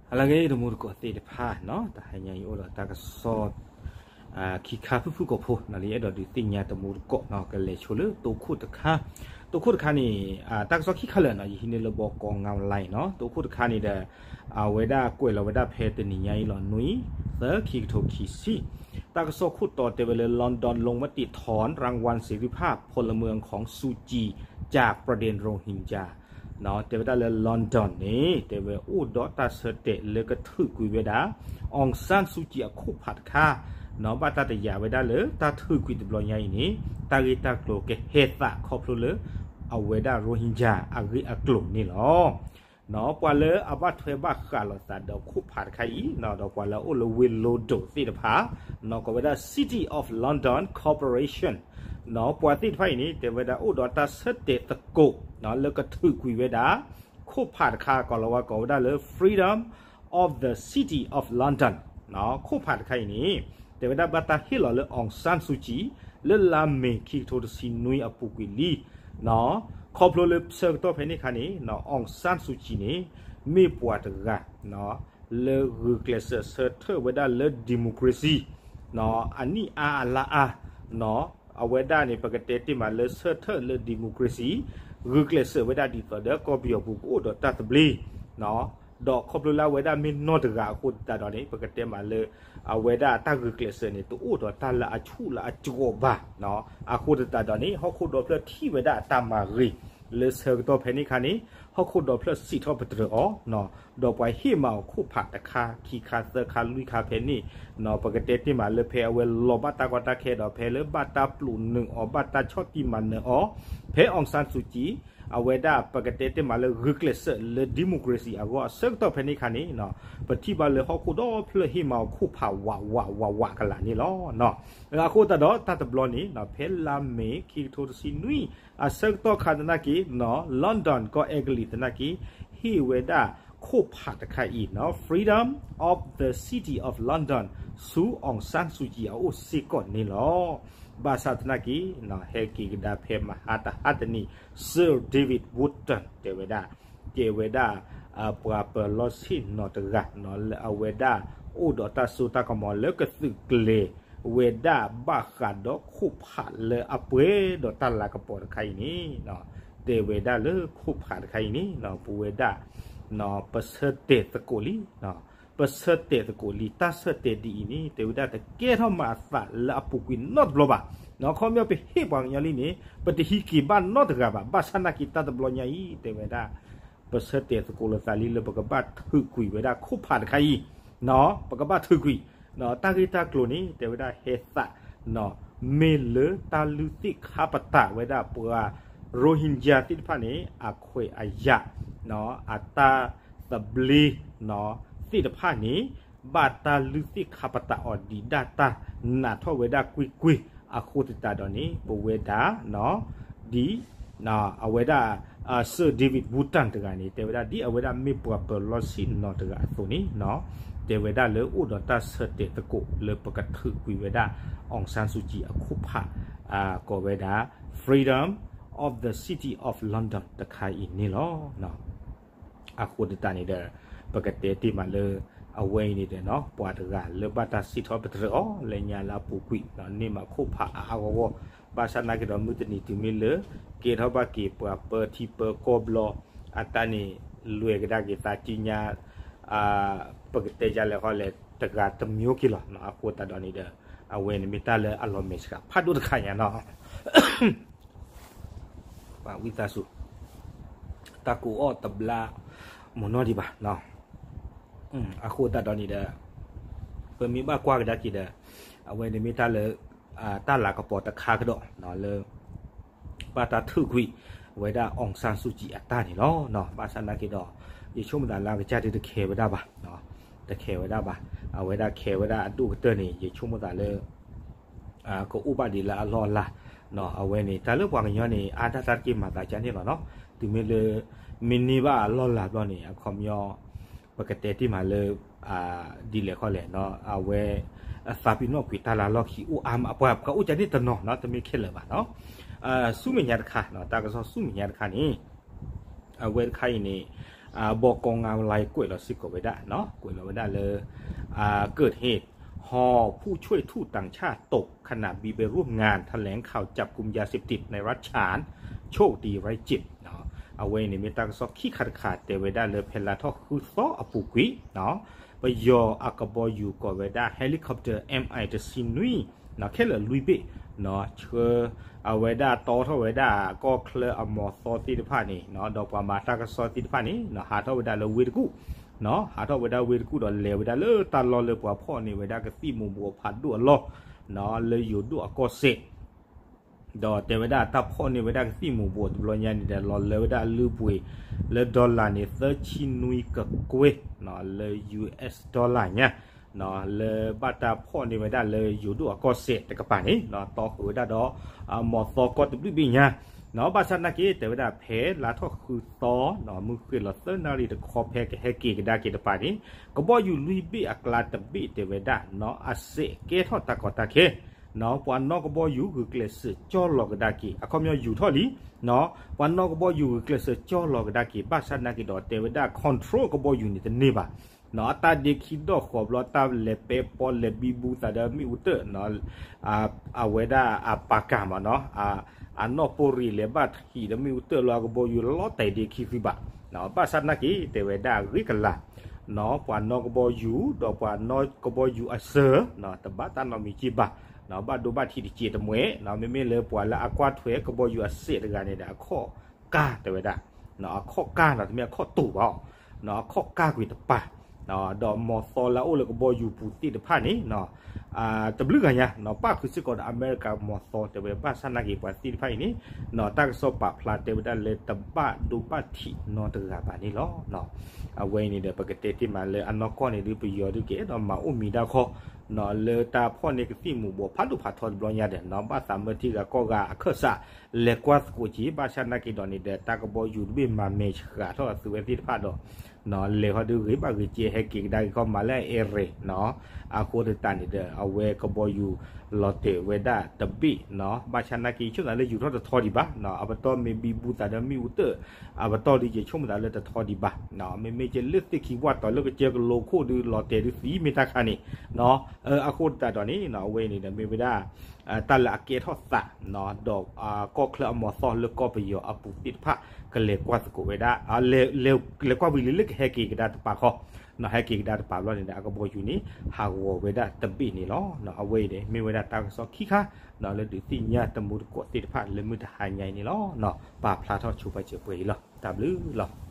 ဟါလၢအဂ့ၤ တံၤသကိးသ့ၣ်တဖၣ်နီၤ, တဟါညါအံၤအိၣ်ဒီးတၢ်ကစီၣ် ခံခါဖုၣ်ဖုၣ်ကိာ်ဖိနီၤ လၢယအဲၣ်ဒိးဒုးသ့ၣ်ညါတံၤသကိးနီၤ, ကလဲၤဆိလၢတိခိၣ်တခါ, တိခိၣ်တခါန့ၣ် တၢ်ကစီၣ်ခံခါလၢာ်နီၤ ယဟံးန့ၢ်လၢဘီကီ ငါးလါ နီၤ, တိခိၣ်တခါန့ၣ်ဒီး အဝဲဒၣ်ကွဲးလီၤဝဲဒၣ်ဖဲတနံၤညါအံၤလီၤ နွံ သၢ ခံကထိခံဆံ တၢ်ကစီၣ်ခိၣ်တီတဲဝဲလၢ ลอนดอนลงมติถอนรางวัลเสรีภาพพลเมืองของซูจีจากประเด็นโรฮิงญา တဲဝဲဒၣ်လၢ London န့ၣ် တဲဝဲအိၣ်ဒီးတၢ်ဆၢတဲာ်လၢကထုးကွံာ်ဝဲဒၣ် အောင်ဆန်းစုကြည် အခိၣ်ဖးတခါနီၤ, ဘၣ်တၢ်တယာ်ဝဲဒၣ်လၢတၢ်ထုးကွံာ်တဘျီညါအံၤန့ၣ် တၢ်ဂ့ၢ်တၢ်ကျိၤကဟဲသးခီဖျိလၢ အဝဲဒၣ် Rohingya အဂ့ၢ်အကျိၤန့ၣ်လီၤ. နီၤ ပှၤလၢအဘၣ်ထွဲဘၣ်ဃးလိာ်သးဒီးခိၣ်ဖးတခါအံၤနီၤ ဒီးပှၤလၢအအိၣ်လၢဝ့ၢ်လီၤဒိၣ်သ့ၣ်တဖၣ်နီၤ ကိးဝဲဒၣ် City of London Corporation နီၤ ပှၤသ့ၣ်တဖၣ်အံၤန့ၣ် တဲဝဲဒၣ်အိၣ်ဒီးတၢ်ဆၢတဲာ်သကိးနီၤ လၢကထုးကွံာ်ဝဲဒၣ် ခိၣ်ဖးတခါ ကိးလီၤဝဲကိးဝဲဒၣ်လၢ Freedom of the City of London နီၤ ခိၣ်ဖးတခါအံၤန့ၣ် တဲဝဲဒၣ်ဘၣ်တၢ်ဟ့ၣ်လီၤလၢ အောင်ဆန်းစုကြည် လၢလါမ့ၤ ခံကထိတဆံနွံအပူၤကွံာ်လံနီၤ, ခီဖျိလၢဆၢကတီၢ်ဖဲန့ၣ်အခါန့ၣ် အောင်ဆန်းစုကြည် န့ၣ် မ့ၢ်ပှၤတဂၤ လၢဂုာ်ကျဲးစၢးဆၢထၢၣ်ဝဲဒၣ်လၢ democracy နီၤ အနံၣ်အါအလါအါနီၤ, အဝဲဒၣ်န့ၣ် ပကတဲတ့ၢ်မးလၢဆၢထၢၣ်လၢ democracy ဂုာ်ကျဲးစၢးဝဲဒၣ်ဒ်သိးဒီးကီၢ်ပယီၤပူၤကအိၣ်ဒီးတၢ်သဘျ့နီၤ, ဒီးခီဖျိလၢအဝဲဒၣ်မ့ၢ်နီၢ်တဂၤအဃိသတးဒီးန့ၣ် ပကတဲမးလၢ အဝဲဒၣ်တၢ်ဂုာ်ကျဲးစၢးန့ၣ် တအိၣ်ဒီးတၢ်လၢအဆူၣ်လၢအကီဘၣ်နီၤ, အဃိသတးဒီးန့ၣ် ဟီၣ်ခိၣ်ဒီဖျၢၣ်ထံၣ်ဝဲဒၣ်အတၢ်မၤဂ့ၤ လၢဆၢကတီၢ်ဖဲန့ၣ်အခါန့ၣ် ဟီၣ်ခိၣ်ဒီဖျၢၣ်စံးထီၣ်ပတြၢၤအီၤနီၤ, ဒီးပှၤဟ့ၣ်မၤအီၤခိၣ်ဖးတခါ ခံခါ သၢခါ လွံၢ်ခါဖဲန့ၣ်နီၤ, ပကတဲတ့ၢ်မးလၢဖဲအဝဲလီၤဘၣ်တၢ်ကီတၢ်ခဲဒီး ဖဲလၢဘၣ်တၢ်ပျိာ်နုာ်အီၤ ဘၣ်တၢ်ဆီၣ်တံၢ်မၤနၢၤအီၤ ဖဲ အောင်ဆန်းစုကြည် အဝဲဒၣ်ပကတဲတ့ၢ်မးလၢဂုာ်ကျဲးစၢးလၢ democracy အဂီၢ် အဆၢကတီၢ်ဖဲန့ၣ်အခါန့ၣ်နီၤ, ပထံၣ်ဘၣ်လၢဟီၣ်ခိၣ်ဒီဖျၢၣ်ဟ့ၣ်မၤအီၤခိၣ်ဖးဝးဝးဝးဝးကလာ်န့ၣ်လီၤ. အဃိသတးဒီးတၢ်တဘျီန့ၣ်နီၤ ဖဲလါမ့ၤ ခံကထိတဆံနွံ အဆၢကတီၢ်ခါသနာ်က့နီၤ London ကီၢ်အဲကလံးသနာ်က့ ဟ့ၣ်ဝဲဒၣ်ခိၣ်ဖးတခါအံၤနီၤ Freedom of the City of London ဆူ အောင်ဆန်းစုကြည် အအိၣ်စ့ၢ်ကီးန့ၣ်လီၤ. ဘၣ်ဆၣ်သနာ်က့ ဟဲက့ၤကဒါဖဲမဟါတဟါတနံၤ Sir David Wooton တဲဝဲဒၣ် တဲဝဲဒၣ် ပှၤပၢၤလီၢ်ဆ့ၣ်နီၤတဂၤနီၤ လၢအဝဲဒၣ်အိၣ်ဒီးတၢ်စိတၢ်ကမီၤလၢကသုးကျဲၤဝဲဒၣ်ဘၣ်ဃးဒီးခိၣ်ဖးလၢအပှဲၤဒီးတၢ်လၤကပီၤတခါအံၤန့ၣ် တဲဝဲဒၣ်လၢခိၣ်ဖးတခါအံၤန့ၣ် ပဝဲဒၣ် ပဆၢတဲာ်သကိးလံ ပဆၢတဲာ်သကိးလံ တၢ်ဆၢတဲာ်ဒ်အံၤန့ၣ် တဲဝဲဒၣ်တကဲထီၣ်မၤအသးလၢအပူၤကွံာ်နီတဘျီဘၣ်. ခီပညီပဟ့ၣ်ပှၤကညီလံန့ၣ် ပတဟံးက့ၤဘၣ်နီတဂၤဘၣ်. ဘၣ်ဆၣ်သနာ်က့တၢ်တဘျီညါအံၤ တဲဝဲဒၣ် ပဆၢတဲာ်သကိးလိာ်သးလံလၢပကဘၣ်ထုးကွံာ်ဝဲဒၣ်ခိၣ်ဖးတခါအံၤ ပကဘၣ်ထုးကွံာ် တၢ်ဂ့ၢ်တၢ်ကျိၤန့ၣ် တဲဝဲဒၣ်ဟဲသး မ့ၢ်လၢတၢ်လုၢ်သ့ၣ်ခါပတာ်ဝဲဒၣ်ပှၤ Rohingya သ့ၣ်တဖၣ်န့ၣ် အခွဲးအယာ် အတၢ်သဘျ့သ့ၣ်တဖၣ်န့ၣ် ဘၣ်တၢ်လုၢ်သ့ၣ်ခါပတာ်အီၤဒံးဒၣ်တၢ်နးထီၣ်ဝဲဒၣ်ကွ့ၢ်ကွ့ၢ်အဃိသတးဒီးန့ၣ် ပဝဲဒၣ် ဒ် အဝဲဒၣ် Sir David Wooton တဂၤန့ၣ် တဲဝဲဒၣ် ဒ်အဝဲဒၣ်မ့ၢ်ပှၤပၢၤလီၢ်ဆ့ၣ်နီၤတဂၤအသိးန့ၣ် တဲဝဲဒၣ်လၢအိၣ်ဒီးတၢ်ဆၢတဲာ်သကိးလၢပကထုးကွံာ်ဝဲဒၣ် အောင်ဆန်းစုကြည် အခိၣ်ဖး ကိးဝဲဒၣ် Freedom of the City of London တခါအံၤန့ၣ်လီၤ. အဃိသတးန့ၣ်ဒီး ပကတဲတ့ၢ်မးလၢ အဝဲအံၤန့ၣ်ဒီး ပှၤတဂၤလၢဘၣ်တၢ်စံးထီၣ်ပတြၢၤအီၤ လၢညါလၢအပူၤကွံာ် န့ၢ်မးခိၣ်ဖးအါအါဂီၢ်ဂီၢ် ဘၣ်ဆၣ်သနာ်က့ဒီး မုၢ်တနံၤတုၤမ့ၢ်လၢ ကဲထီၣ်ဘၣ်က့ၤပှၤပၢထံပၢကီၢ်ဘျီ အတၢ်န့ၣ် လွဲၢ်ကဒါက့ၤသးကံညါ ပကတဲယါလဲၣ်ဃီလဲၣ် တဂၤတမျိုးက့ၤလီၤ. အဃိသတးဒီးန့ၣ်ဒီး အဝဲန့ၣ်မ့ၢ်တၢ်လၢအလီၤမဲာ်ဆှးဖးဒိၣ်တခါညါနီၤ ပှၤဝံသးစူၤ တၢ်ကိးအီၣ်တဘျါ မ့ၢ်နီၢ်ဒံးဘၣ်. အဃိသတးဒီးန့ၣ်ဒီး ပမ့ၢ်ဘၣ်ကွၢ်ကဒါက့ၤဒီး အဝဲန့ၣ်မ့ၢ်တၢ်လၢ တၢ်လၤကပီၤတခါကဒီးလၢ ဘၣ်တၢ်ထုးကွံာ်ဝဲဒၣ် အောင်ဆန်းစုကြည် အတၢ်န့ၣ်လီၤ. ဘၣ်ဆၣ်သနာ်က့ဒီး ယဆိကမိၣ်သးလၢအကစၢ်ဒုးတခဲးဝဲဒၣ်ဘၣ်, တခဲးဝဲဒၣ်ဘၣ်. အဝဲဒၣ်ခဲးဝဲဒၣ်အဒိၣ်ကတၢၢ်န့ၣ် ယဆိကမိၣ်သးလၢ ကအိၣ်ဘၣ်ဒံးလၢအလီၢ်အလၤ, အဝဲန့ၣ် တၢ်လၢပှၤကညီန့ၣ် အါတၢ်တၢ်တက့ၢ်မၤသးကန့ၣ်လီၤနီၤ. တုၤမ့ၢ်လၢ မ့ၢ်န့ၢ်ဘၣ်အလီၢ်လၤဘျီန့ၣ် အခီပညီ ပကတဲတ့ၢ်မးလၢ ဒ်လဲၣ်ခီလဲၣ်နီၤ အဝဲ သးပ့ၤနီၣ်ကွံာ်တၢ်လၤလီၢ်ခံအိၣ်အါမး ပှၤပှၤအိၣ်ကန့ၣ်တနီၤနီၤ တမ့ၢ်ခဲလၢာ်ဘၣ်နီၤ. ဆူမဲာ်ညါတခါ တၢ်ကစီၣ်ဆူမဲာ်ညါတခါန့ၣ် အဝဲတခါအံၤန့ၣ် บก.งามวารี ကွဲးလီၤစ့ၢ်ကီးဝဲဒၣ်, ကွဲးလီၤဝဲဒၣ်လၢ เกิดเหตุ หอผู้ช่วยทูตต่างชาติตกขณะบินไปร่วมงานแถลงข่าวจับกุมยาเสพติดในรัฐฉาน โชคดีไร้เจ็บ အဝဲအံၤန့ၣ်မ့ၢ်တၢ်ကစီၣ်ခံခါတခါ တဲဝဲဒၣ်လၢဖဲလါထီၣ်ဃုသီအပူၤကွံာ် ပယီၤအကဘီယူၤ ကိးဝဲဒၣ် helicopter MI တဆံနွံ ခဲလၢာ်လွံၢ်ဘ့ၣ် ဆှၢ အဝဲဒၣ်တီထီၣ်ဝဲဒၣ်ကီၢ်ချၢအမီၤသီသ့ၣ်တဖၣ်န့ၣ် ဒီးပှၤမၤတၢ်ကစီၣ်သ့ၣ်တဖၣ်န့ၣ် ဟးထီၣ်ဝဲဒၣ်လၢဝ့ၢ်တကူၣ် ဟးထီၣ်ဝဲဒၣ်ဝ့ၢ်တကူၣ်ဒီးလဲၤဝဲဒၣ်လၢတၢ်လီၢ်လၢပှၤဖီၣ်န့ၢ်ဝဲဒၣ်ကသံၣ်မူၤဘှီးဖးဒိၣ်အလီၢ် လၢယိၤဒိၣ်အကီၢ်စဲၣ် ဒီးတဲဝဲဒၣ်တၢ်ဖီၣ်န့ၢ်ဝဲဒၣ်ကသံၣ်မူၤဘှီးတဘျီညါန့ၣ်ဒီး လီၤလၢဝဲဒၣ်အလုၢ်အပှ့ၤ လၢ dollar န့ၣ် သၢဆံနွံကကွဲၢ် လၢ US dollar ညါ လၢဘၣ်တၢ်ဖီၣ်န့ၢ်ဝဲဒၣ်လၢယိၤဒိၣ်အကီၢ်စဲၣ်တကပၤန့ၣ် တီဃုာ်ဝဲဒၣ်ဒီး မီၤသီကီၢ်တဘျုးဘ့ၣ်ညါ ဘၣ်ဆၣ်နာ်က့ တဲဝဲဒၣ်ဖဲလါထီၣ်ဃုသီ မုၢ်ဃ့ၢ်လီၤသၢနၣ်ရံၣ်တခီ ဖဲကဟဲက့ၤကဒါက့ၤတပၤန့ၣ် ကဘီယူၤလွံၢ်ဘ့ၣ်အကျါတဘ့ၣ် တဲဝဲဒၣ် အစဲးကဲထီၣ်တၢ်ကီတၢ်ခဲ ပှၤနီၣ်ကဘီယူၤဂုာ်ကျဲးစၢးကၠီလီၤကဒါက့ၤ အခီပညီယူၤထီၣ်လံ ပှၤနီၣ်ကဘီယူၤဂုာ်ကျဲးစၢးကၠီလီၤကဒါက့ၤ ဘၣ်ဆၣ်နာ်က့ဒီး တဲဝဲဒၣ် control ကဘီယူၤန့ၣ်တန့ၢ်ဘၣ် အတၢ်ဒ့ခံဒီၣ်ဃီၤဘျီ တၢ်လဲၤပဲပီလဲၤဘံဘူသးဒီးမ့ၣ်အူတၢၣ် အဝဲဒၣ်အပာ်ကၢ်မးနီၤ အနီၣ်ပိၢ်ရံၣ်လဲၤဘၣ်ထံးဒီးမ့ၣ်အူတၢၣ်လီၤ အကဘီယူၤလီၤတဲာ်ဒ့ခံသုဘၣ် ဘၣ်ဆၣ်နာ်က့ တဲဝဲဒၣ်အဂ့ၢ်ကလၤ ပှၤနီၣ်ကဘီယူၤ ဒီးပှၤနီၣ်ကဘီယူၤအစၢၤ တဘၣ်တၢ်နီတမံၤက့ဘၣ် ဘၣ်ဒိဘၣ်ထံးတစဲးတမှဲ မ့မ့ၢ်လၢပှၤလၢအကွၢ်ထွဲကဘီယူၤအစဲးတဂၤန့ၣ်ဒီး အခီၣ်ကၢ်တဲဝဲဒၣ် အခီၣ်ကၢ်နီၤ တမ့ၢ်အခီၣ်တူာ်ဘၣ် အခီၣ်ကၢ်ကွံာ်တပၤ ဒီးမီၤသီလၢအအိၣ်လၢကဘီယူၤပူၤသ့ၣ်တဖၣ်န့ၣ် တဘျုးဂၤညါ ပၣ်ဃုာ်စ့ၢ်ကီးဒီးအမဲရကၤမီၤသီ တဲဝဲဘၣ်ဆၣ်နာ်က့ ပှၤသ့ၣ်တဖၣ်အံၤန့ၣ် တၢ်ကစီၣ်ပာ်ဖျါတဲဝဲဒၣ်လၢ တဘၣ်ဒိဘၣ်ထံးနီတဂၤဘၣ်န့ၣ်လီၤ. အဝဲအံၤန့ၣ်ဒီး ပကတဲတ့ၢ်မးလၢအနီၢ်ကီၢ်န့ၣ်ဒုး ပယီၤဒုးကအဲၣ်ဒိးမၤအိၣ်မံၤဒၣ်ခီ လၢတၢ်ဖီၣ်န့ၢ်ကသံၣ်မူၤဘှီးဖးဒိၣ်ဖးထီတဘျီညါဒီး ဘၣ်သးမၢထံဂၤကီၢ်ဂၤအခၢၣ်စး လဲၤကွၢ်သကိးက့ၤ ဘၣ်ဆၣ်နာ်က့ဒီးန့ၣ်ဒီး တၢ်ကဘီယူၤတဘ့ၣ်မၤမဲာ်ဆှးထီၣ်အသုဝဲသ့ၣ်တဖၣ်ဒီး လဲၤဃီဒုးဂ့ၤဘၣ်ဂ့ၤကဲ ဟဲက့ၤကဒါက့ၤခီ မၤလၢအအဲၣ်ရ့ၣ် အဃိသတးန့ၣ်ဒီး အဝဲကဘီယူၤလီၤတဲာ်ဝဲဒၣ်တဘ့ၣ် ဘၣ်ဆၣ်နာ်က့ ဆိကမိၣ်သးလၢယူၤထီၣ်တထီဒံးဘၣ် အပတီၢ်မ့ၢ်ဘံဘူသးဒီးမ့ၣ်အူတၢၣ် အပတီၢ်ဒ်ယဲ ဆိကမိၣ်သးလၢတထီဒံးဘၣ် မ့မ့ၢ်ကဲလၢသ့ၣ်ခံဝၣ်တီၤလၢကစၢၢ်ကလိခိၣ်ဒုး လီၤတဲာ်ဒုးသံမ့ၢ်တၢ်ခါန့ၣ် အဃိသတးဒီးန့ၣ် အဝဲန့ၣ်ဒီးမ့ၢ်ဝဲဒၣ် တၢ်လၢအကဲထီၣ်သး ဒီးကီၢ်ချၢအမီၤသီလၢကီၢ်ပယီၤအပူၤသ့ၣ်တဖၣ် ကလဲၤကွၢ်သကိးဝဲဒၣ် လဲၤကွၢ်ဝံၤလံလၢကဟဲက့ၤကဒါတပၤခီ ဟဲက့ၤကဒါတပၤဘျီန့ၣ်ဒီး အကဘီယူၤန့ၣ်ဟးဂီၤဝဲဒၣ်တဘ့ၣ်န့ၣ်လီၤ. အဝဲအံၤန့ၣ် မ့ၢ်ဝဲဒၣ်တၢ်ကစီၣ်ခံခါ လၢဒုးသ့ၣ်ညါတမူတကိးသ့ၣ်တဖၣ်လၢမုၢ်တဟါညါအံၤန့ၣ်လီၤ. ပာ်ဖျါထီၣ်ဆိပာ်စၢၤပှဲၤအံၤလီၤ. တၢ်ဘျုးလီၤ.